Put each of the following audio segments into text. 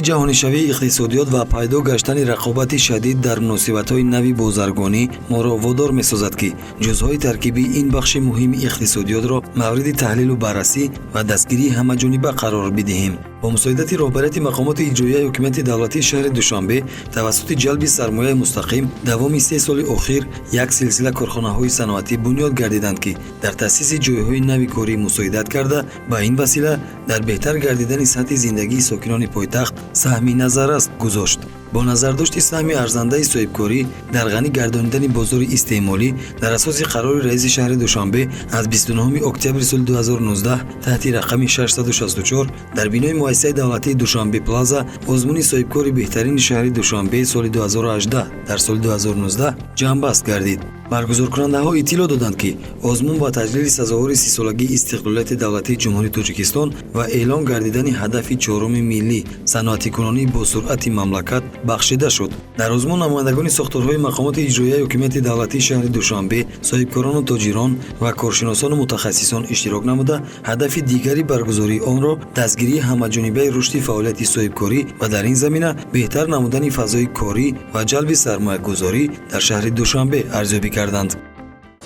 Ҷаҳонишавии иқтисодиёт ва пайдо гаштани рақобати шадид дар муносибатҳои нави бозаргонӣ моро водор месозад, ки ҷузъҳои таркибии ин бахши муҳими иқтисодиётро мавриди таҳлилу баррасӣ ва дастгирии ҳамаҷониба қарор бидиҳем. Бо мусоидати роҳбарияти мақомоти иҷроияи ҳукумати давлатии шаҳри Душанбе тавассути ҷалби сармояи мустақим давоми 3 соли охир як силсила корхонаҳои саноатӣ бунёд гардиданд, ки дар таъсиси ҷойҳои нави корӣ мусоидат карда, ба ин васила дар беҳтар гардидани сатҳи зиндагии сокинони пойтахт саҳми назаррас гузошт. Бо назардошти саҳми арзандаи соҳибкорӣ дар ғанӣ гардонидани бозори истеъмолӣ, дар асоси қарори раиси шаҳри Душанбе аз 29 октябри соли 2019 таҳти рақами 664 дар бинои муассисаи давлатии Душанбе Плаза озмуни соҳибкори беҳтарини шаҳри Душанбе соли 2018 дар соли 2019 ҷамъбаст гардид. Баргузоркунандаҳо иттилоъ доданд, ки озмун ба таҷлили сазовори 30-солагии истиқлолияти давлатии Ҷумҳурии Тоҷикистон ва эълон гардидани ҳадафи чоруми миллӣ, саноатикунонии босуръати мамлакат, бахшида шуд. Дар озмун намояндагони сохторҳои мақомоти иҷроияи ҳукумати давлатии шаҳри Душанбе, соҳибкорону тоҷирон ва коршиносону мутахассисон иштирок намуда, ҳадафи дигари баргузории онро дастгирии ҳамаҷонибаи рушди фаъолияти соҳибкорӣ ва дар ин замина беҳтар намудани фазои корӣ ва ҷалби сармоягузорӣ дар шаҳри Душанбе арзёбӣ карданд.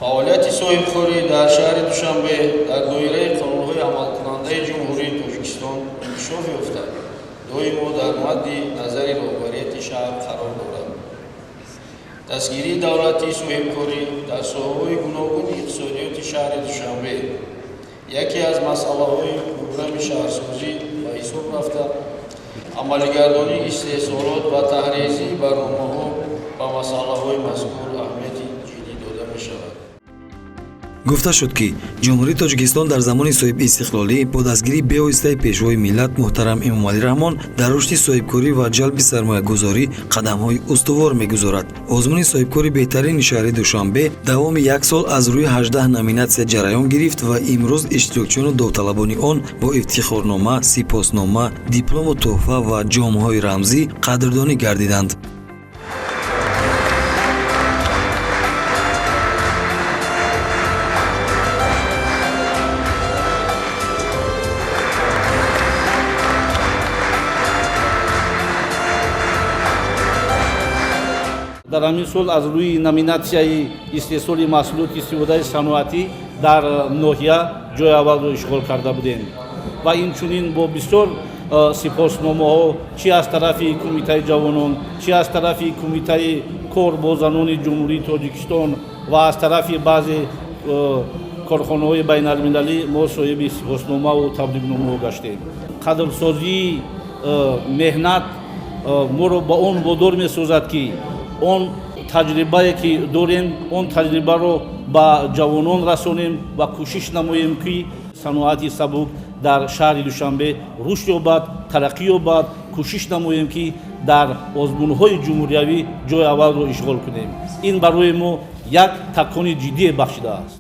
Фаъолияти соҳибкорӣ дар шаҳри Душанбе дар доираи қонунҳои амалкунандаи Ҷумҳурии Тоҷикистон инкишоф ёфта, доимо дар мадди назари роҳбарияти шаҳр қарор дорад. Дастгирии давлатии соҳибкорӣ дар соҳаҳои гуногуни иқтисодиёти шаҳри Душанбе яке аз масъалаҳои мубрами шаҳрсозӣ ба ҳисоб рафта, амалигардонии истеҳсолот ва таҳрезии барномаҳо ба масъалаҳои мазкур аҳамияти ҷиддӣ дода мешавад. Гуфта шуд, ки Ҷумҳурии Тоҷикистон дар замони соҳибистиқлолӣ бо дастгирии бевоситаи Пешвои миллат муҳтарам Эмомалӣ Раҳмон дар рушди соҳибкорӣ ва ҷалби сармоягузорӣ қадамҳои устувор мегузорад. Озмуни соҳибкори беҳтарини шаҳри Душанбе давоми як сол аз рӯи 18 номинатсия ҷараён гирифт ва имрӯз иштирокчиёну довталабони он бо ифтихорнома, сипоснома, диплому тӯҳфа ва ҷомҳои рамзӣ қадрдонӣ гардиданд. Дар ҳамин сол аз рӯи номинатсияи истеҳсоли маҳсулоти истифодаи саноатӣ дар ноҳия ҷои аввалро ишғол карда будем ва инчунин бо бисёр сипосномаҳо, чи аз тарафи Кумитаи ҷавонон, чи аз тарафи Кумитаи кор бо занони Ҷумҳурии Тоҷикистон ва аз тарафи баъзе корхонаҳои байналмилалӣ мо соҳиби сипосномаву табрикномаҳо гаштем. Қадрсозии меҳнат моро ба он водор месозад, ки он таҷрибае, ки дорем, он таҷрибаро ба ҷавонон расонем ва кӯшиш намоем, ки саноати сабук дар шаҳри Душанбе рушд ёбад, тараққӣ ёбад. Кӯшиш намоем, ки дар озмунҳои ҷумҳуриявӣ ҷои аввалро ишғол кунем. Ин барои мо як такони ҷиддие бахшидааст.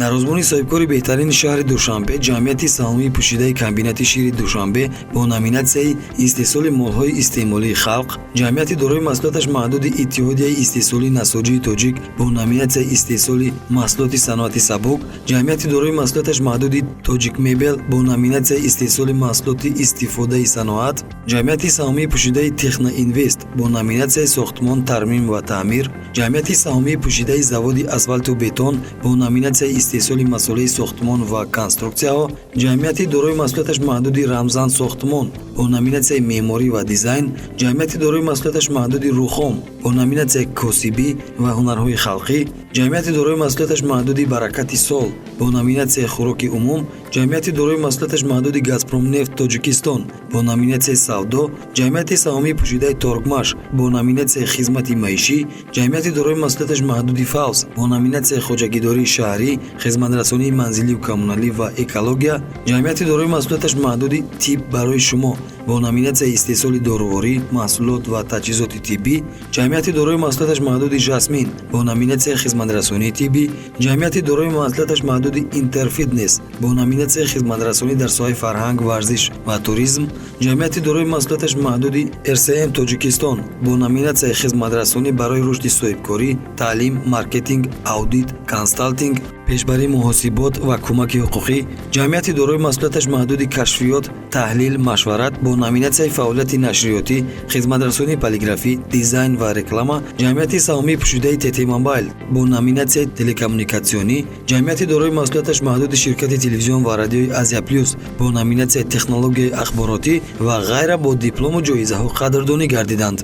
Дар озмуни соҳибкори беҳтарини шаҳри Душанбе ҷамъияти саҳомии пӯшидаи комбинати шири Душанбе бо номинатсияи истеҳсоли молҳои истеъмолии халқ, ҷамъияти дорои масъулияташ маҳдуди Иттиҳодияи истеҳсолии насоҷии тоҷик бо номинатсияи истеҳсоли маҳсулоти саноати сабук, ҷамъияти дорои масъулияташ маҳдуди Тоҷикмебел бо номинатсияи истеҳсоли маҳсулоти истифодаи саноат, ҷамъияти саҳомии пӯшидаи Техноинвест бо номинатсияи сохтмон, тармим ва таъмир, ҷамъияти саҳомии пӯшидаи заводи асфалту бетон бо номинатсияи истеҳсоли масолеҳи сохтмон ва конструксияҳо, ҷамъияти дорои масъулияташ маҳдуди Рамзан сохтмон бо номинатсияи меъморӣ ва дизайн, ҷамъияти дорои масъулияташ маҳдуди Рухом бо номинатсияи косибӣ ва ҳунарҳои халқӣ, ҷамъияти дорои масъулияташ маҳдуди Баракати сол бо номинатсияи хӯроки умум, ҷамъияти дорои масъулияташ маҳдуди Газпромнефт Тоҷикистон бо номинатсияи савдо, ҷамъияти саҳомии пӯшидаи Торгмаш бо номинатсияи хизмати маишӣ, ҷамъияти дорои масъулияташ маҳдуди Фавз бо номинатсияи хоҷагидории шаҳрӣ, хизматрасонии манзилию коммуналӣ ва экология, ҷамъияти дорои масъулияташ маҳдуди Тиб барои шумо бо номинатсияи истеҳсоли доруворӣ, маҳсулот ва таҷҳизоти тиббӣ, ҷамъияти дорои масъулияташ маҳдуди Жасмин бо номинатсияи хизматрасонии тиббӣ, ҷамъияти дорои масъулияташ маҳдуди Интерфитнес бо номинатсияи хизматрасонӣ дар соҳаи фарҳанг, варзиш ва туризм, ҷамъияти дорои масъулияташ маҳдуди РСМ Тоҷикистон бо номинатсияи хизматрасонӣ барои рушди соҳибкорӣ, таълим, маркетинг, аудит, консалтинг. Пешбарии муҳосибот ва кӯмаки ҳуқуқӣ, ҷамъияти дорои масъулияташ маҳдуди Кашфиёт, таҳлил, машварат бо номинатсияи фаъолияти нашриётӣ, хизматрасонии полиграфӣ, дизайн ва реклама, ҷамъияти саҳомии пӯшидаи ТТ Мобайл бо номинатсияи телекоммуникатсионӣ, ҷамъияти дорои масъулияташ маҳдуди ширкати телевизион ва радиои Азия Плюс бо номинатсияи технологияи ахборотӣ ва ғайра бо диплому ҷоизаҳо қадрдонӣ гардиданд.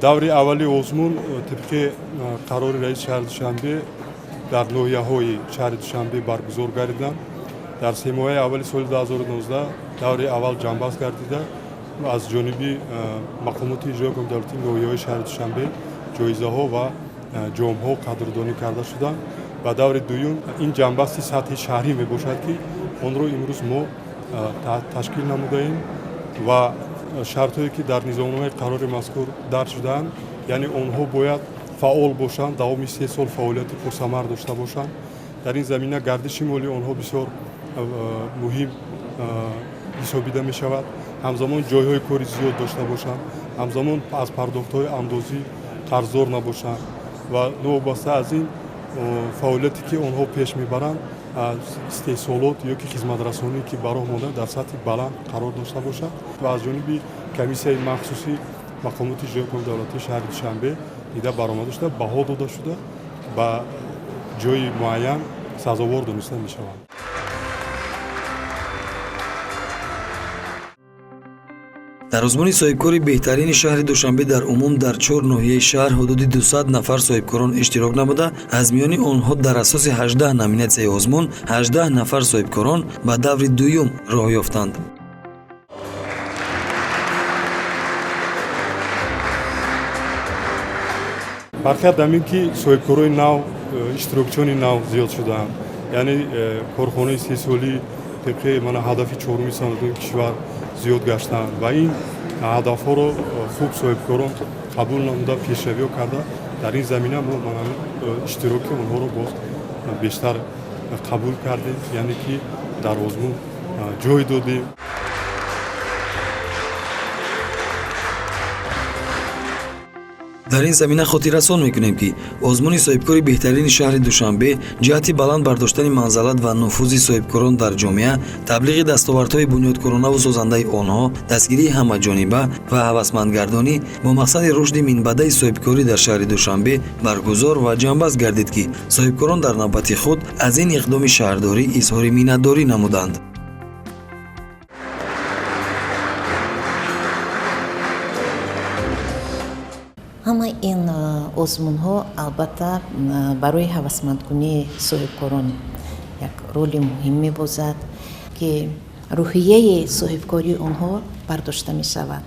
Даври аввали озмун тибқи қарори раиси шаҳри Душанбе дар ноҳияҳои шаҳри Душанбе баргузор гардиданд. Дар семоҳаи аввали соли 2019 даври аввал ҷамъбаст гардида, аз ҷониби мақомоти иҷроияи ҳокимияти давлатии ноҳияҳои шаҳри Душанбе ҷоизаҳо ва ҷомҳо қадрдонӣ карда шуданд. Ба даври дуюм ин ҷамъбасти сатҳи шаҳрӣ мебошад, ки онро имрӯз мо ташкил намудаем ва шартҳое, ки дар низомномаи қарори мазкур дарҷ шудаанд, яъне онҳо бояд фаъол бошанд, давоми 3 сол фаъолияти пурсамар дошта бошанд. Дар ин замина гардиши молии онҳо бисёр муҳим ҳисобида мешавад. Ҳамзамон ҷойҳои кори зиёд дошта бошанд, ҳамзамон аз пардохтҳои андозӣ қарздор набошанд ва новобаста аз ин фаъолияте, ки онҳо пеш мебаранд, истеҳсолот ё ки хизматрасоние, ки ба роҳ монда, дар сатҳи баланд қарор дошта бошад ва аз ҷониби комиссияи махсуси мақомоти иҷроияи ҳокимияти давлатии шаҳри Душанбе дида баромада шуда, баҳо дода шуда, ба ҷои муайян сазовор дониста мешаванд. Дар озмуни соҳибкори беҳтарини шаҳри Душанбе дар умум дар чор ноҳияи шаҳр ҳудуди 200 нафар соҳибкорон иштирок намуда, аз миёни онҳо дар асоси 18 номинатсияи озмун 18 нафар соҳибкорон ба даври дуюм роҳ ёфтанд. Фарқият дар ин, ки соҳибкорои нав, иштирокчиёни нав зиёд шудаанд, яъне корхонаи истеҳсолӣ тибқи мана ҳадафи чоруми саноатии кишвар зиёд гаштанд ва ин ҳадафҳоро хуб соҳибкорон қабул намуда, пешравиҳо карда. Дар ин замина мо иштироки онҳоро боз бештар қабул кардем, яъне ки дар озмун ҷой додем. Дар ин замина хотиррасон мекунем, ки озмуни соҳибкори беҳтарини шаҳри Душанбе ҷиҳати баланд бардоштани манзалат ва нуфузи соҳибкорон дар ҷомеа, таблиғи дастовардҳои бунёдкоронаву созандаи онҳо, дастгирии ҳамаҷониба ва ҳавасмандгардонӣ бо мақсади рушди минбаъдаи соҳибкорӣ дар шаҳри Душанбе баргузор ва ҷамъбаст гардид, ки соҳибкорон дар навбати худ аз ин иқдоми шаҳрдорӣ изҳори миннатдорӣ намуданд. Ҳамаи ин озмунҳо албатта барои ҳавасмандкунии соҳибкорон як роли муҳим мебозад, ки рӯҳияи соҳибкории онҳо бардошта мешавад.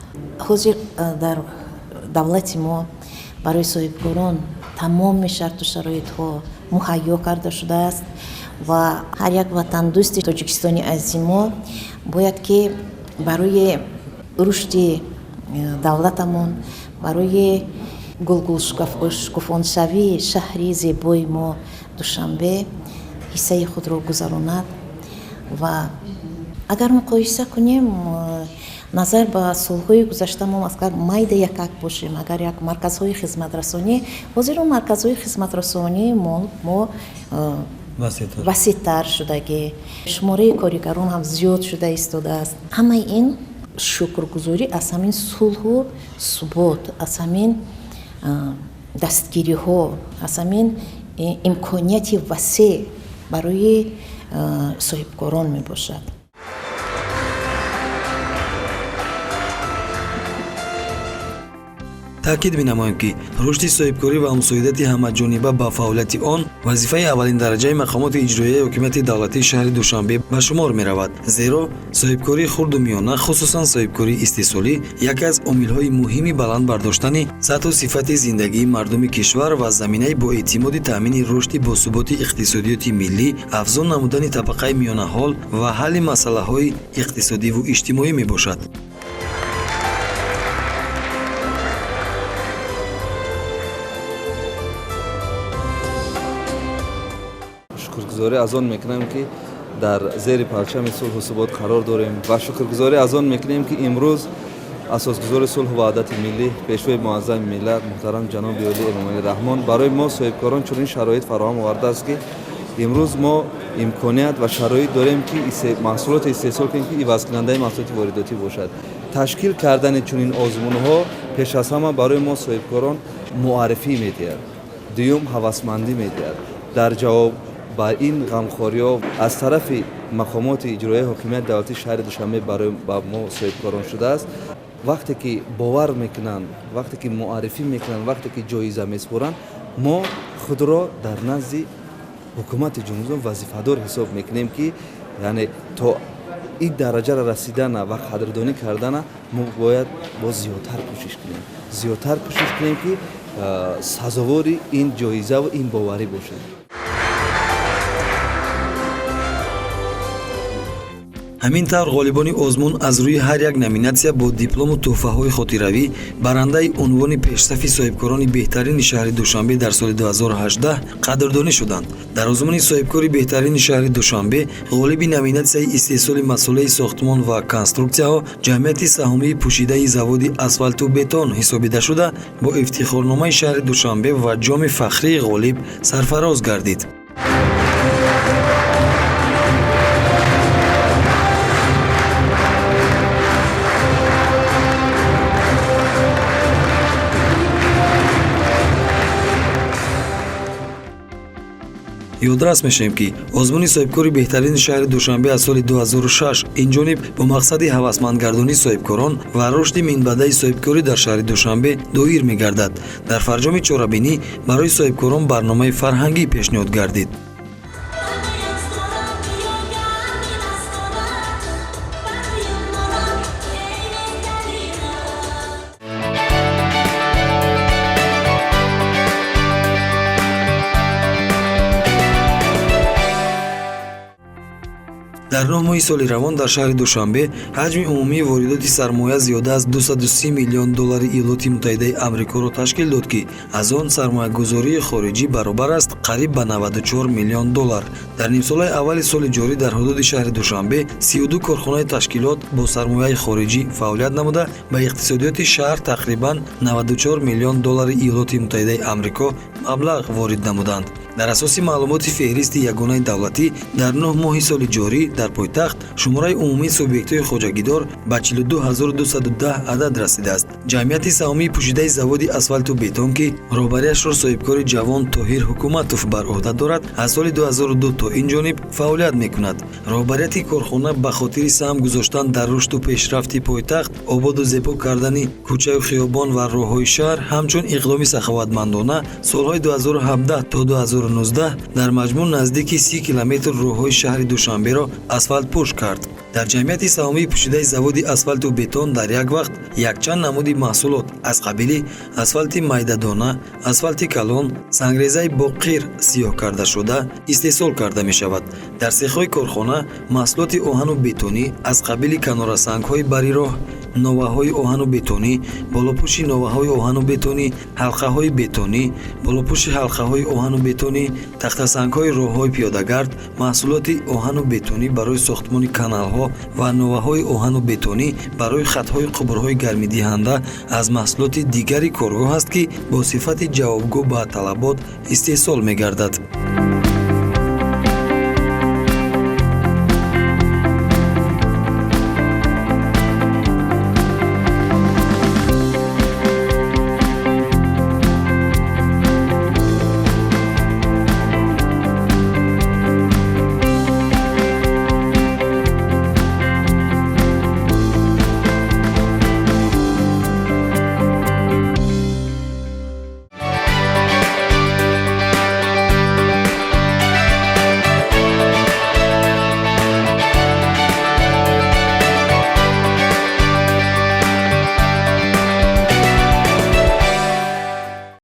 Ҳозир дар давлати мо барои соҳибкорон тамоми шарту шароитҳо муҳайё карда шудааст ва ҳар як ватандӯсти Тоҷикистони азизи мо бояд ки барои рушди давлатамон, барои гулгулшукуфоншавии шаҳри зебои мо Душанбе ҳиссаи худро гузаронад. Ва агар муқоиса кунем назар ба солҳои гузашта, мо масалан майда якак бошем, агар як марказҳои хизматрасонӣ, ҳозир он марказҳои хизматрасонии мо васеътар шудагӣ, шумораи коригарон ҳам зиёд шуда истодааст. Ҳамаи ин шукргузорӣ аз ҳамин сулҳу субот, аз ҳамин дастгириҳо, аз ҳамин имконияти васеъ барои соҳибкорон мебошад. Таъкид менамоем, ки рушди соҳибкорӣ ва мусоидати ҳамаҷониба ба фаъолияти он вазифаи аввалиндараҷаи мақомоти иҷроияи ҳокимияти давлатии шаҳри Душанбе ба шумор меравад, зеро соҳибкории хурду миёна, хусусан соҳибкории истеҳсолӣ, яке аз омилҳои муҳими баланд бардоштани сатҳу сифати зиндагии мардуми кишвар ва заминаи боэътимоди таъмини рушди босуботи иқтисодиёти миллӣ, афзун намудани табақаи миёнаҳол ва ҳалли масъалаҳои иқтисодиву иҷтимоӣ мебошад. Шукргузорӣ аз он мекунам, ки дар зери парчами сулҳу субот қарор дорем, ва шукргузорӣ аз он мекунем, ки имрӯз Асосгузори сулҳу ваҳдати миллӣ, Пешвои муаззами миллат муҳтарам ҷаноби олӣ Эмомалӣ Раҳмон барои мо соҳибкорон чунин шароит фароҳам овардааст, ки имрӯз мо имконият ва шароит дорем, ки маҳсулоте истеҳсол кунем, ки ивазкунандаи маҳсулоти воридотӣ бошад. Ташкил кардани чунин озмунҳо пеш аз ҳама барои мо соҳибкорон муаррифӣ медиҳад, дуюм ҳавасмандӣ медиҳад. Дар ҷавоб ба ин ғамхориҳо аз тарафи мақомоти иҷроияи ҳокимияти давлатии шаҳри Душанбе барои ба мо соҳибкорон шудааст. Вақте ки бовар мекунанд, вақте ки муаррифӣ мекунанд, вақте ки ҷоиза месупоранд, мо худро дар назди ҳукумати ҷумҳурӣ вазифадор ҳисоб мекунем, ки яъне то ин дараҷаро расидана ва қадрдонӣ кардана мо бояд боз зиёдтар кӯшиш кунем, зиёдтар кӯшиш кунем, ки сазовори ин ҷоизаву ин боварӣ бошем. Ҳамин тавр ғолибони озмун аз рӯи ҳар як номинатсия бо диплому тӯҳфаҳои хотиравӣ барандаи унвони пешсафи соҳибкорони беҳтарини шаҳри Душанбе дар соли 2018 қадрдонӣ шуданд. Дар озмуни соҳибкори беҳтарини шаҳри Душанбе ғолиби номинатсияи истеҳсоли масъулаи сохтмон ва конструксияҳо ҷамъияти саҳомии пӯшидаи заводи асфалту бетон ҳисобида шуда, бо ифтихорномаи шаҳри Душанбе ва ҷоми фахрии ғолиб сарфароз гардид. Ёдрас мешавем, ки озмуни соҳибкори беҳтарини шаҳри Душанбе аз соли 2006 инҷониб бо мақсади ҳавасмандгардонии соҳибкорон ва рушди минбаъдаи соҳибкорӣ дар шаҳри Душанбе доир мегардад. Дар фарҷоми чорабинӣ барои соҳибкорон барномаи фарҳангӣ пешниҳод гардид. Дар 9 моҳи соли равон дар шаҳри Душанбе ҳаҷми умумии воридоти сармоя зиёда аз 230 миллион доллари Иёлоти Муттаҳидаи Амрикоро ташкил дод, ки аз он сармоягузории хориҷӣ баробар аст қариб ба 94 миллион доллар. Дар нимсолаи аввали соли ҷорӣ дар ҳудуди шаҳри Душанбе 32 корхонаи ташкилот бо сармояи хориҷӣ фаъолият намуда, ба иқтисодиёти шаҳр тақрибан 94 миллион доллари Иёлоти Муттаҳидаи Амрико маблағ ворид намуданд. Дар асоси маълумоти феҳристи ягонаи давлатӣ дар 9 моҳи соли ҷорӣ дар пойтахт шумораи умумии субъектҳои хоҷагидор ба 42210 адад расидааст. Ҷамъияти саҳомии пӯшидаи заводи асфалту бетон, ки роҳбарияшро соҳибкори ҷавон Тоҳир Ҳукуматов бар ӯҳда дорад, аз соли 2002 то ин ҷониб фаъолият мекунад. Роҳбарияти корхона ба хотири саҳм гузоштан дар рушду пешрафти пойтахт, ободу зебо кардани кӯчаю хиёбон ва роҳҳои шаҳр ҳамчун иқдоми саховатмандона солҳои 2017 то 2019 дар маҷмӯъ наздики 30 километр роҳҳои шаҳри Душанберо асфалтпӯш кард. Дар ҷамъияти саҳомии пӯшидаи заводи асфалту бетон дар як вақт якчанд намуди маҳсулот аз қабили асфалти майдадона, асфалти калон, сангрезаи бо қир сиёҳ карда шуда истеҳсол карда мешавад. Дар сехҳои корхона маҳсулоти оҳану бетонӣ аз қабили канорасангҳои бари роҳ, новаҳои оҳану бетонӣ, болопӯши новаҳои оҳану бетонӣ, ҳалқаҳои бетонӣ, болопӯши ҳалқаҳои оҳану бетонӣ, тахтасангҳои роҳҳои пиёдагард, маҳсулоти оҳану бетонӣ барои сохтмони каналҳо ва новаҳои оҳану бетонӣ барои хатҳои қубурҳои гармидиҳанда аз маҳсулоти дигари коргоҳ аст, ки бо сифати ҷавобгӯ ба талабот истеҳсол мегардад.